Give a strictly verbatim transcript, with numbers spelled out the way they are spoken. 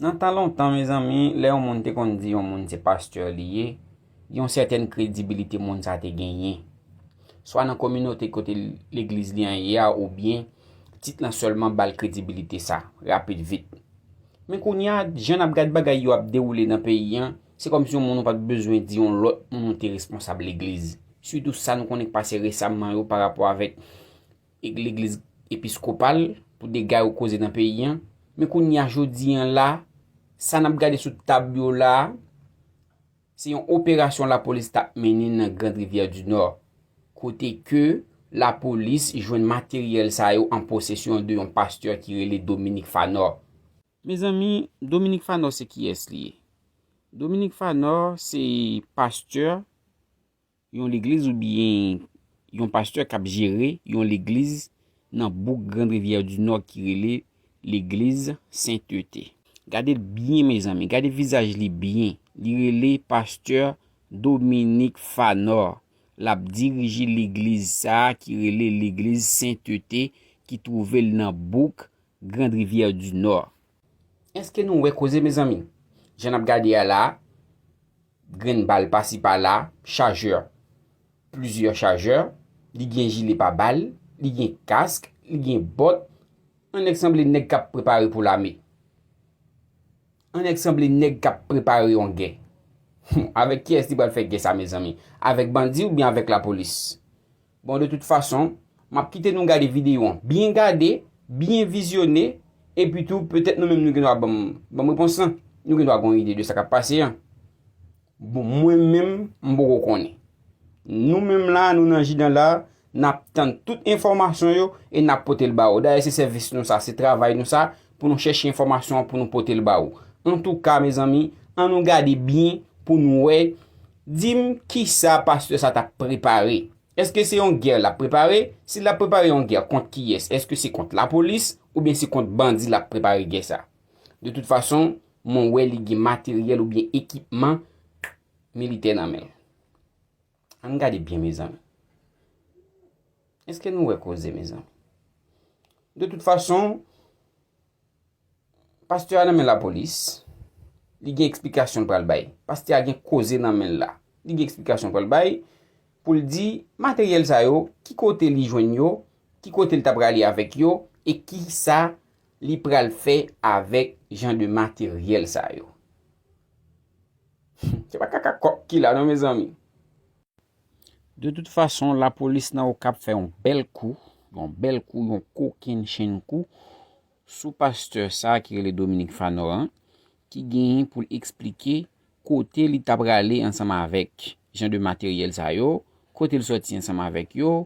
Nan tan lontan, mezanmi, lè yon moun te konn di yon moun se pastè li ye, yon sètèn kredibilite moun sa te genyen. Swa nan kominote kote legliz li an ye a, oubyen tit lan sèlman ba l kredibilite sa, rapid vit. Men kounye a, jan n ap gade bagay yo ap dewoule nan peyi an, se kòmsi yon moun ou pa t bezwen di yon lòt moun ou te responsab legliz. Sitou sa nou konnen k pase resamman yo pa rapò avèk legliz episkopal pou dega yo koze nan peyi an. Men kounye a, jodi an la, sa n ap gade sou tab yo la, se yon operasyon lapolis t ap mennen nan Grand Rivière du Nord, kote ke lapolis jwenn materyèl sa yo an posesyon de yon pastè ki rele Dominique Fanor. Mezanmi, Dominique Fanor se kiyès li ye? Dominique Fanor se pastè yon legliz oubyen yon pastè k ap jere yon legliz nan bouk Grand Rivière du Nord ki rele legliz Sentete. Gade l byen, mezanmi, gade vizaj li byen. Li rele pastè Dominique Fanor. L ap dirije legliz sa a ki rele legliz Sentete ki twouve l nan bouk Grand Rivière du Nord. Èske nou wè koze, mezanmi? Jan n ap gade a la, grenn bal pasi pala, chajè, plizyè chajè, li gen jile pa bal, li gen kask, li gen bòt, yon nèg sanble nèg k ap prepare pou lame. Yon nèg sanble nèg k ap prepare yon gè. Avèk kiyès li pral fè gè sa, mezanmi? Avèk bandi oubyen avèk lapolis? Bon, de tout fason, m ap kite nou gade videyo an. Byen gade, byen vizyone, epi tou, petèt nou menm nou gen dwa ban m, ban m repons lan. Nou gen dwa gen yon ide de sa k ap pase an. Bon, mwen menm, m poko konnen. Nou menm la, nou nan Jidan la, n ap tann tout enfòmasyon yo e n ap pote l ba ou. Dayè, se sèvis nou sa, se travay nou sa, pou nou chèche enfòmasyon an, pou nou pote l ba ou. Antouka, mezanmi, an nou gade byen pou nou wè. Di m kisa pastè sa t ap prepare. Èske se yon gè l ap prepare? Si l ap prepare yon gè, kont kiyès? Èske se kont lapolis oubyen se kont bandi l ap prepare gè sa? De tout fason, mwen wè li gen materyèl oubyen ekipman militè nan men l. Ann gade byen, mezanmi. Èske nou wè koze, mezanmi? De tout fason, pastè a nan men lapolis, li gen eksplikasyon l pral bay. Pastè a gen koze nan men l la. Li gen eksplikasyon l pral bay pou l di materyèl sa yo, ki kote li jwenn yo, ki kote l ta prale avèk yo, e kisa li pral fè avèk jan de materyèl sa yo. Se pa kaka kòk ki la non, mezanmi. De tout fason, lapolis nan Okap fè yon bèl kou, yon bèl kou, yon kokennchenn kou sou pastè sa ki rele Dominique Fanor an, ki genyen pou l eksplike kote li t ap prale ansanm avèk jan de materyèl sa yo, kote l sòti ansanm avèk yo,